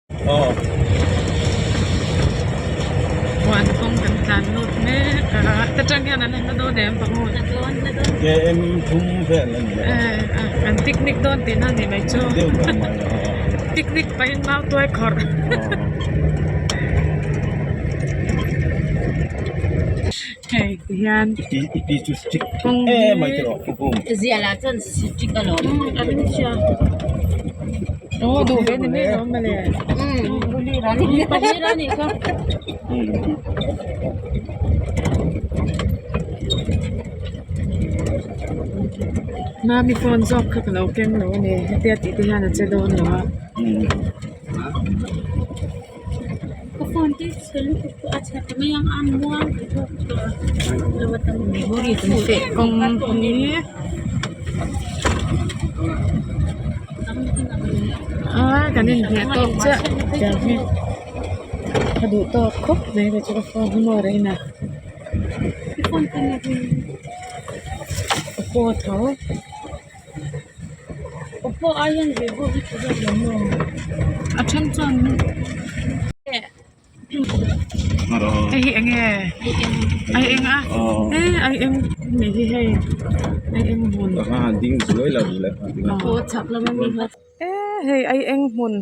Huan kawng kan tlan lut mek a ta tang hian an han la dawn em pahun KM thum vel a ni a kan picnic dawn tihna a ni mai chu picnic pahin mau tuai khawrh hei ti hian kawng hi aw duh ve ni mai lo mawle mami phone zawk kha ka lo keng lo a ni hetia tih te hian a che dawn lo a. Kawng hi a kan inhmeh tawk chiah tiang hi ka duh tawk khawp mai kei chu ka phone hi maw rei na oppo tho a then chuan Hei hi eng nge ai eng a e ai eng nih hi hei ai eng hmun e hei ai eng hmun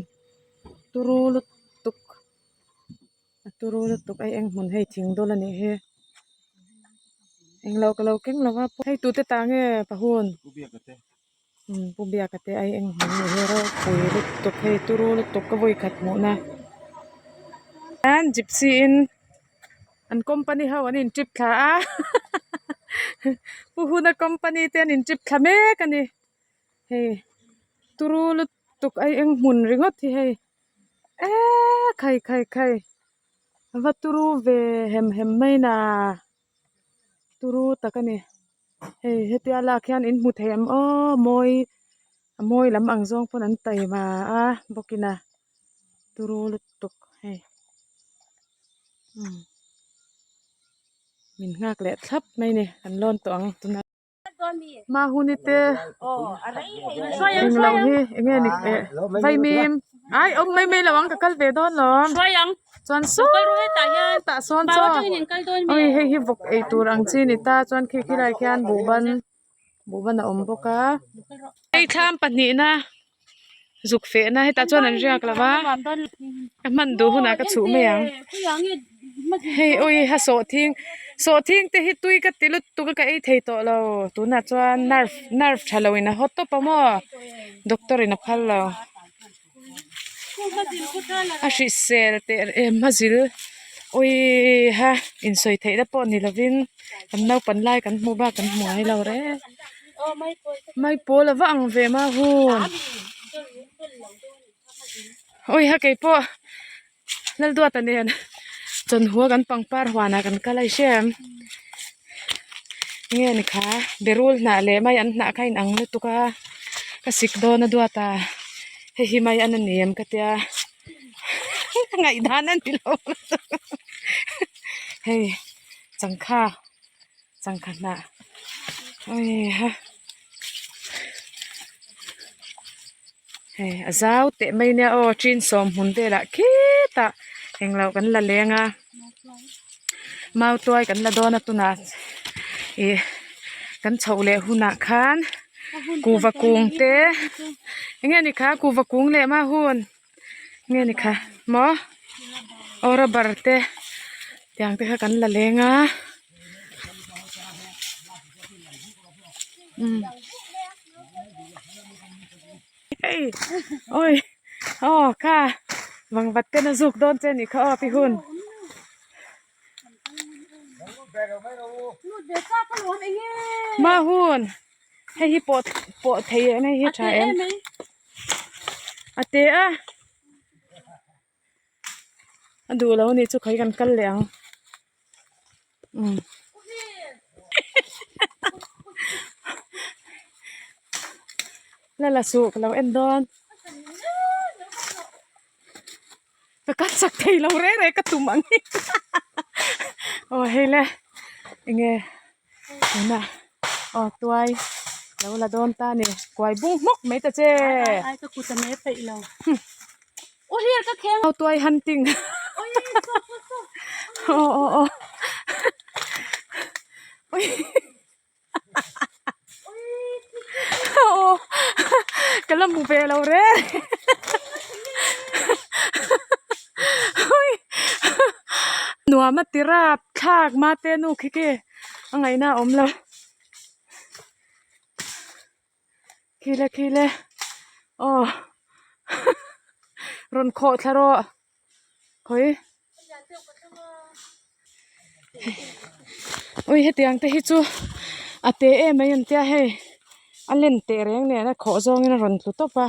turu lutuk a turu lutuk ai eng hmun hei thing dawl a nih hi englo ka lo keng lo va hei tute tah nge pahun. Umm pu biaka te ai eng hmun ni hi ropui lutuk hei turu lutuk ka vawi khat hmuh na hian gypsy in an company ho an in trip thla a pu huna company te an in trip thla mek a ni hei turu lutuk ai eng hmun ringawt hi hei eee khai khai khai a va turu ve hem hem mai na turu tak a ni. Hei hetia lak hian in hmu thei ang aw mawi a mawi lam ang zawng pawn an taima a bawkin a turu lutuk hei umm min nghak leh thlap mai a ni kan lawn tawh ang tunah mahuni te englo hi eng nge ni eh vaimim ai awm mai mai lo ang ka kal ve dawn lawm. Chuan saw tah sawn chaw oi hei hi vawk ei tur ang chi a ni ta chuan khi khilai khian buhban buhban a awm bawk a hei thlam pahnihna zuk fehna hetah chuan an riak lo va ka hman duh hunah ka chhuh mai ang hei oi ha sawhthing sawhthing te hi tui ka ti lutuk a ka ei thei tawh lo tunah chuan nerve nerve tha lo in a haw tawp a maw doctor in a phal lo. A hrisel teh em a zil awiha insawi theih na pawh ni lovin kan naupan lai kan hmuh bak kan hmu ngai lo reng mai pawl a va ang ve ma hun awiha keipawh Lalduata nen chawnhua kan pangpar huanah kan kal a i hria em nge ni kha berul hnah leh mai an hnah kha a inang lutuk a ka sik dawn a duat a hei hi mai an a ni em ka tia ngaihdan a ni lo hei changkha changkha hnah heiha. Hei a zau teh mai nia aw chin sawm hmun velah khitah englo kan la leng a mau tuai kan la dawn a tunah ih kan chhoh leh hunah khan kuhva kung te eng nge ni kha kuhva kung leh hma hun nge ni kha maw aw rubber te tiang te kha kan la leng a umm. Hei oi aw kha vangvat ten a zuk dawn che anih kha aw pi hun. Ma hun hei hi pawh pawh thei em hei hi tha em a te a a duh lo anih chu khawi kan kal leh ang. Umm la la suh ka lo en dawn ka kal chak thei lo reng reng ka tum ang hi aw hei le eng nge tuna aw tuai lo la dawn ta a ni kuai bung hmawk mai ta che. Au tuai hunting aw aw aw aw ka la hmu ve lo reng nuam a ti rap thlak mate nu khi khi a ngaihna a awm lo. Khile khile aw rawn khawh thla rawh khawi ui hetiang te hi chu a te em mai an tia hei a len teh reng nen a khawh zawngin a rawn tlu tawp a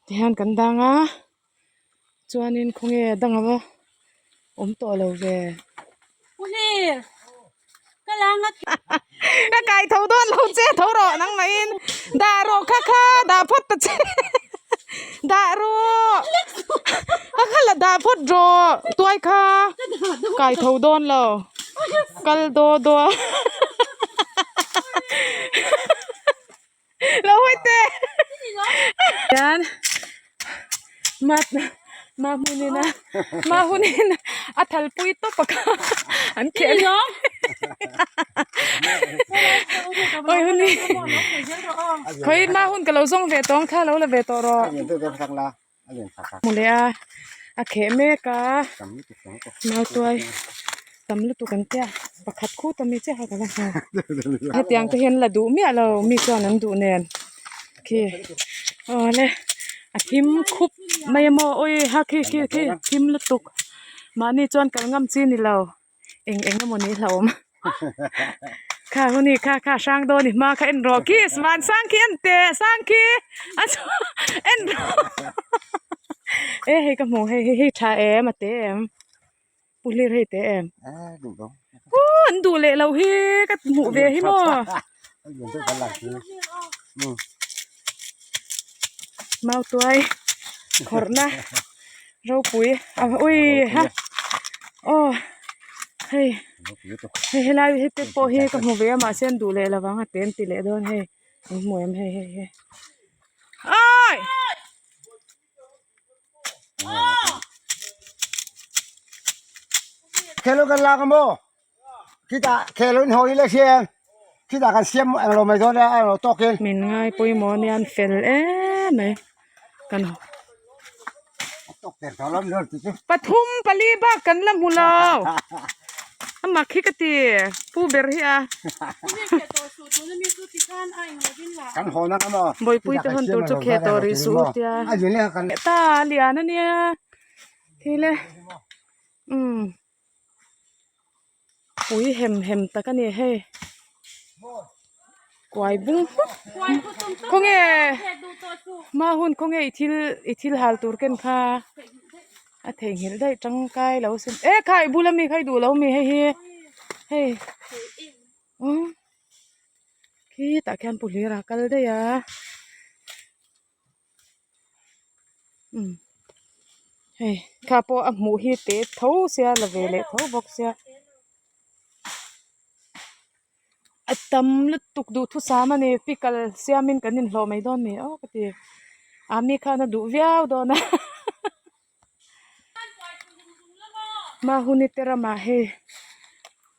tihian kan dang a chuanin khawnge dang ava awm tawh lo ve. Ka kai tho dawn lo che tho rawh nangmah in dah rawh kha kha dah phawt ta che dah rawh a kha la dah phawt rawh tuai kha kai tho dawn lo kal daw daw a lo hawi teh hian mat mahmunin a mahmunin a thalpui tawp a kha an khel awi hun hi khawi hma hun ka lo zawng ve tawh ang kha lo la ve tawh rawh hmu leh a a kheh mek a nautuai tam lutuk an tia pakhat khut ami chiah kha ka la hmu hetiang te hian la duh miah lo mi chuan an duh nen khi awle a thim khup mai a maw awi ha khi khi khi thim lutuk mahni chuan kal ngam chi ni lo eng eng emaw ni hlauhawm kha huni kha kha hrang dawn i hma kha en rawh khi van sang khi en teh sang khi a en rawh e hei ka hmu hei hei tha em a te em pu hlir hei te em u an duh leh lo hi ka hmuh ve hi maw mautuai khawrhna ropui a ui ha aw hei hei helai hi te pawh hi ka hmu ve a mahse an duh leh lo vang a te an ti leh dawn hei an hmu em hei hei hei awi. Khelo kan lak a maw khitah khelo in haw ila hria khitah kan siam englo mai dawn a englo tawk in. Min ngai pawimawh ania an fel em mai kan pathum pali bak kan la hmu lo a mak hi ka ti pu ber hi a. Bawihpui te hawn tur chu kheh tawh rih suh u tia ta a lian a nia thil e umm pui hem hem tak a ni hei kuai bung hmuk khawnge hma hun khawnge i thil i thil hal tur ken kha a theihnghilh daih tangkai lo sin e kha i bula mi kha i duh lo mi hei hi hei. Umm khitah khian pu hlir a kal daih a umm hei kha pawh a hmuh hi te tho sia la ve leh tho bawk sia a tam lutuk duhthusam a ni pickle siamin kan inhlawh mai dawn ni aw ka ti a mi khan a duh viau dawn a. Mahuni te ramah hei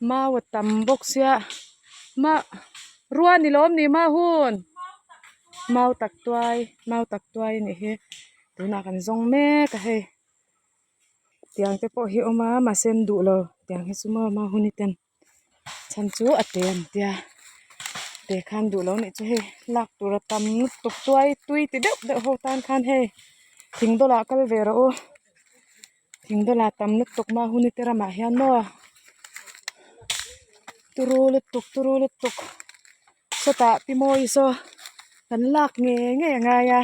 mau a tam bawk sia ma rua ni lawm ni mahun mau tak tuai mau tak tuai a nih hi tunah kan zawng mek a hei tiang te pawh hi a awm a mahse an duh lo tiang hi chu maw mahuni ten chhan chu a te an tia te khan duh lo nih chu hei lak tur a tam lutuk tuai tui ti deuh deuh ho tan khan hei thing dawlah kal ve rawh u thing dawlah tam lutuk mah hun te ramah hian maw turu lutuk turu lutuk sawtah pi mawi saw kan lak ngei ngei a ngai a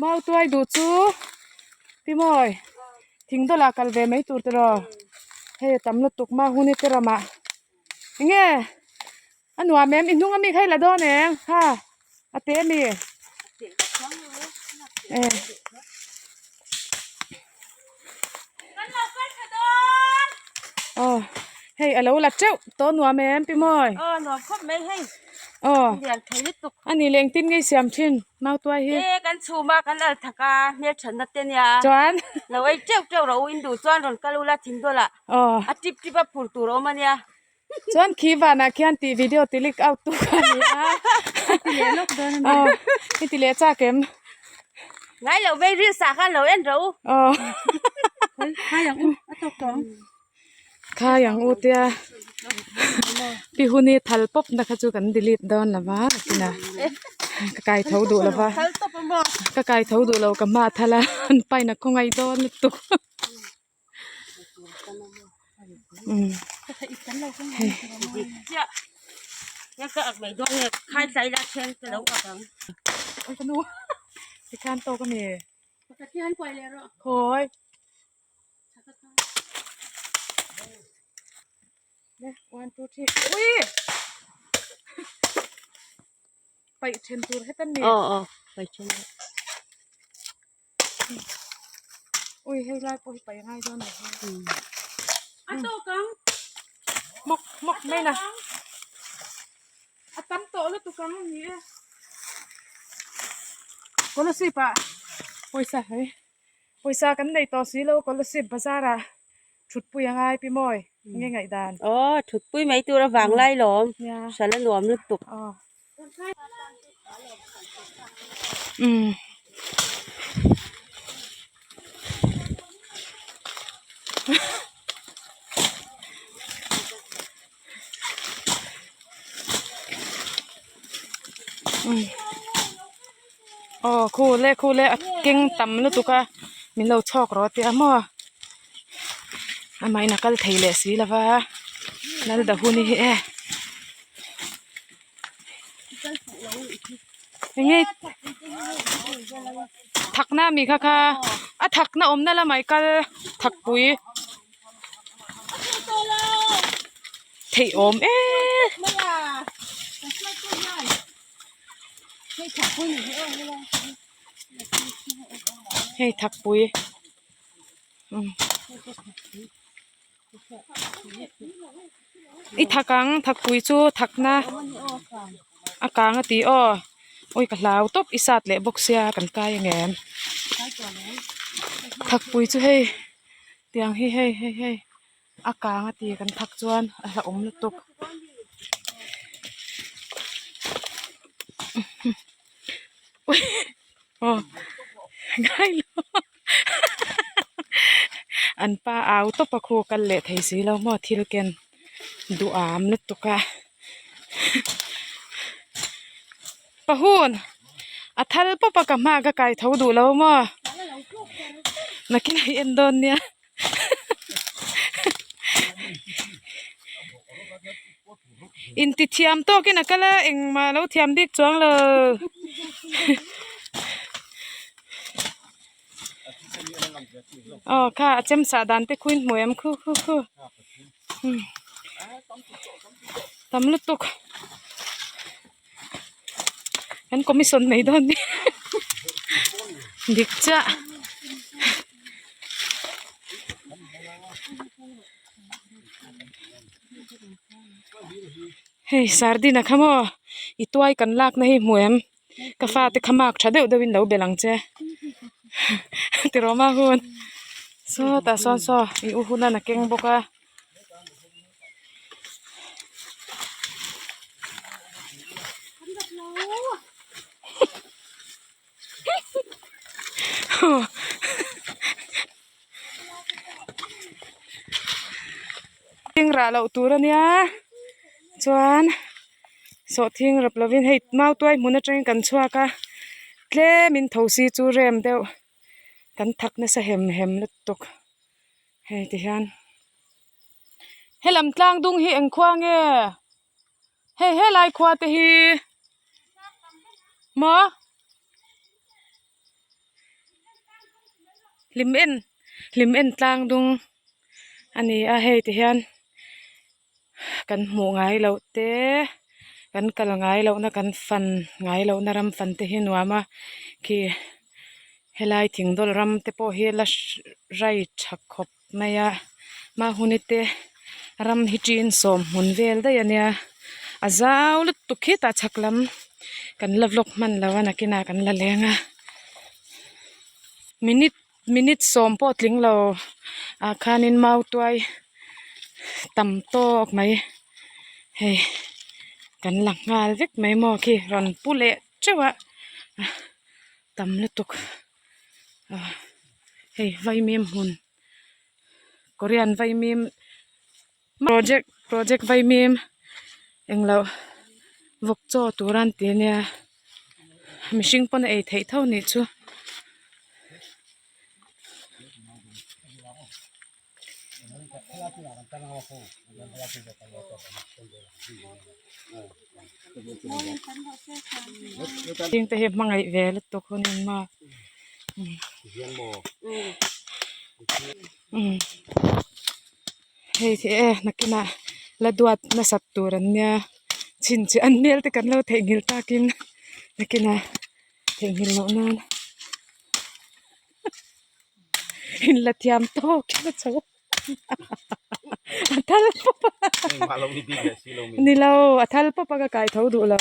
mau tuai duh chu pi mawi thing dawlah kal ve mai tur tiraw hei a tam lutuk mah hun te ramah enge a nuam em i hnung ami kha i la dawn em ha a te ami e. Aw hei a lo la teuh tawh nuam em pi mawi. Aw nuam khawp mai hei. Aw. Lian thei lutuk. Ani leh engtin nge i siam thin mautuai hi? E kan chhum a kan al thak a hmelthatna te nia. Chuan. Lo ei teuh teuh rawh u in duh chuan rawn kal ula thingdawlah. Aw. A tip tip a phur tur a awm ania. Chuan khi vanah khian tih video ti leak out tu kha a ni a. Ti leh lawk dawn a ni. Aw i ti leh chak em? Ngai lo vei reels ah khan lo en rawh u. Aw. Khai ang u a tawk tawh ang. Khai ang u tia pi huni thal pawp na kha chu kan delete dawn lo va tina ka kai tho duh lo va ka kai tho duh lo ka hma a thal a an pain a khawngaih dawn lutuk. Tikhan tawk a ni. Khawi. One two three ui paih then tur het a ni. Aw aw paih then. Ui hei lai pawh hi paih a ngai dawn lo hi. A tawk ang. Mawk mawk mai na. A tam tawh lutuk ang ni e. Scholarship ah pawisa hei pawisa kan nei tawh si lo scholarship bazar ah thutpui a ngai pi mawi nge ngaih dan. Aw thutpui mai tur a vang lai lawm hral a nuam lutuk. Aw. Umm. Aw khu le khu le a keng tam lutuk a min lo chhawk rawh tih a maw amahin a kal thei leh si lova lal da hun hi e enge thakna ami kha kha a thakna awmna lamah i kal thakpui. Theih awm em hei thakpui umm i thak ang thakpui chu thakna a kang a ti aw awi ka hlau tawp i sat leh bawk sia kan kai ang em thakpui chu hei. Tiang hi hei hei hei a kang a ti kan thak chuan a hlauhawm lutuk aw ngai lo an pa au tawp a khu kal leh thei si lo maw thil ken duham lutuk a Pahun a thal pawp a ka hma ka kai tho duh lo maw nakin a en dawn nia inti thiam tawkin a kal a engmah lo thiam bik chuang lo aw kha a chem sah dan te khuin hmu em khu khu khu. Tam lutuk kan commission mai dawn nia dik chiah hei sardine a kha maw i tuai kan lak na hi hmu em ka fate kha mark tha deuh deuh in lo belh ang che tiraw ma hun sawtah sawn saw i u hun a keng bawk a. Rah loh tur a nia chuan sawhthing rap lovin hei mautuai hmun atangin kan chhuak a tlemin thosi chu rem deuh kan thak nasa hem hem lutuk hei ti hian helam tlang dung hi eng khua nge hei helai khua te hi maw hlim en hlim en tlang dung a ni a hei ti hian kan hmuh ngai loh te kan kal ngai loh na kan fan ngai loh na ram fan te hi nuam a khi helai thing dawl ram te pawh hi la rai tha khawp mai a mahuni te ram hi ṭin sawm hmun vel daih a nia. A zau lutuk khi tah chhak lam kan la vlog hman lo a nakinah kan la leng a minute minute sawm pawh tling lo ah khanin mau tuai tam tawk mai hei kan la nghal vek mai maw khi rawn pu leh teuh a tam lutuk ah hei vaimim hmun korean vaimim project project vaimim englo vawk chaw tur an ti ania mihring pawn a ei theih tho anih chu. Heng te hi hmangaih ve lutuk hun in maw hei khi e nakinah la duat nasat tur an nia chhinchhiah an hmel te kan lo theihnghilh takin nakinah theihnghilh loh nan. In la thiam tawk in a chho a thal pawp a ni lo a thal pawp a ka kai tho duh lo.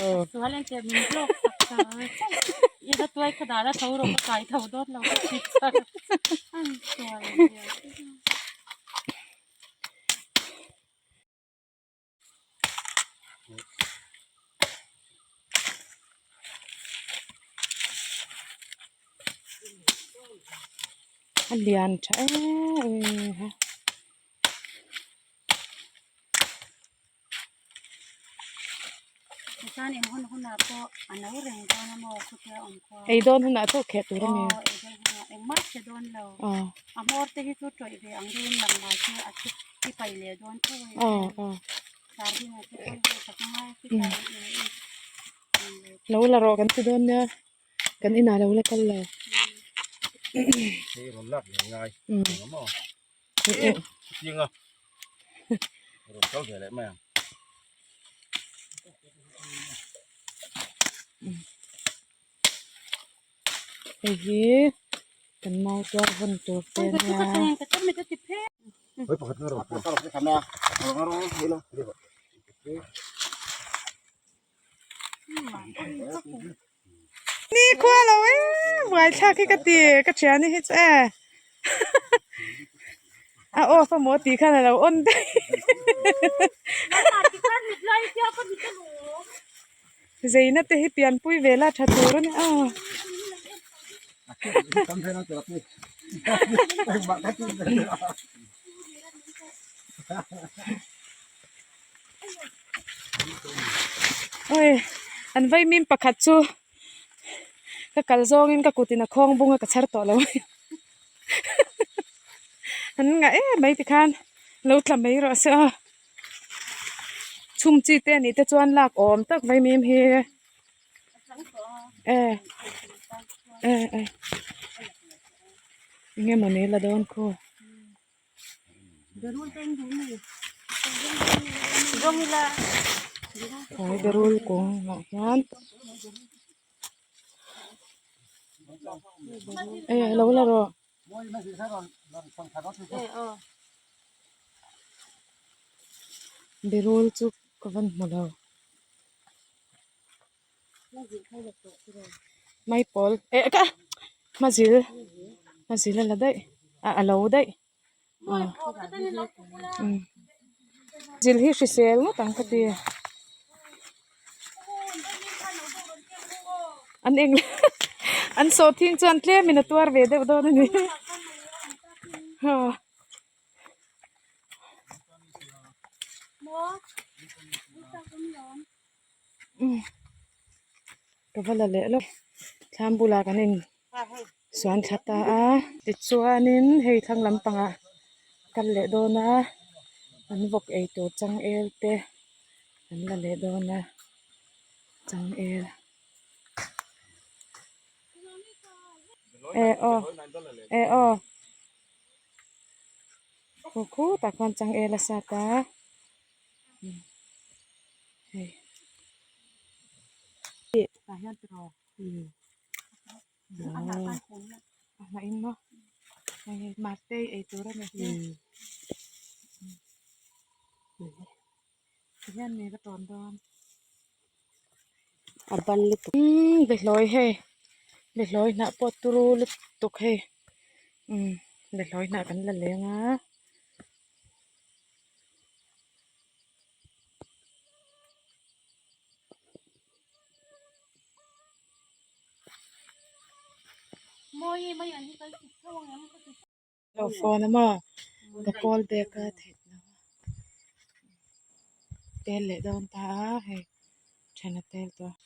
A lian tha em em a. Ei dawn hunah chu kheh tur a ni. Lo la rawh kan ti dawn nia kan inah lo la kal lo. Hei hi kan mau tuar hawn tur te a nia. Ni khua lo e buaithlak hi ka ti ka thian hi chu e a off a maw tih khan a lo on daih zeina te hi pianpui ve la tha tur a ni a. Oi an vaimim pakhat chu ka kal zawngin ka kutin a khawng bung a ka chhar tawh lo an ngah em mai tikhan lo tla mai rawh se aw chhum chi te anih te chuan lak awm tak vaimim hi e e e eng emaw ni la dawn khaw. Tlai berul kawng ah hian e lo la rawh. Berul chu ka van hmu lo. Maipawl eh ka hmazil hmazil a la daih ah a lo daih zil hi hrisel ngawt ang ka ti an eng an sawhthing chuan tlemin a tuar ve deuh dawn a ni Ka va la leh lawk thlam bulah kan in suan thla ta a tichuanin hei thlang lampangah kal leh dawn a an vawk ei tur changel te an la leh dawn a changel eh aw eh aw khu khutah khuan changel a sat a. Hei tah hian tiraw a hnah in maw hei hei mate ei tur a ni ti hian mi ka tawn dawn. A ban lutuk. Umm behlawi hei behlawi hnah pawh turu lutuk hei umm behlawi hnah kan la leng a. Lo phone a maw ka call back a theih loh a tel leh dawn ta a hei then a tel tawh a.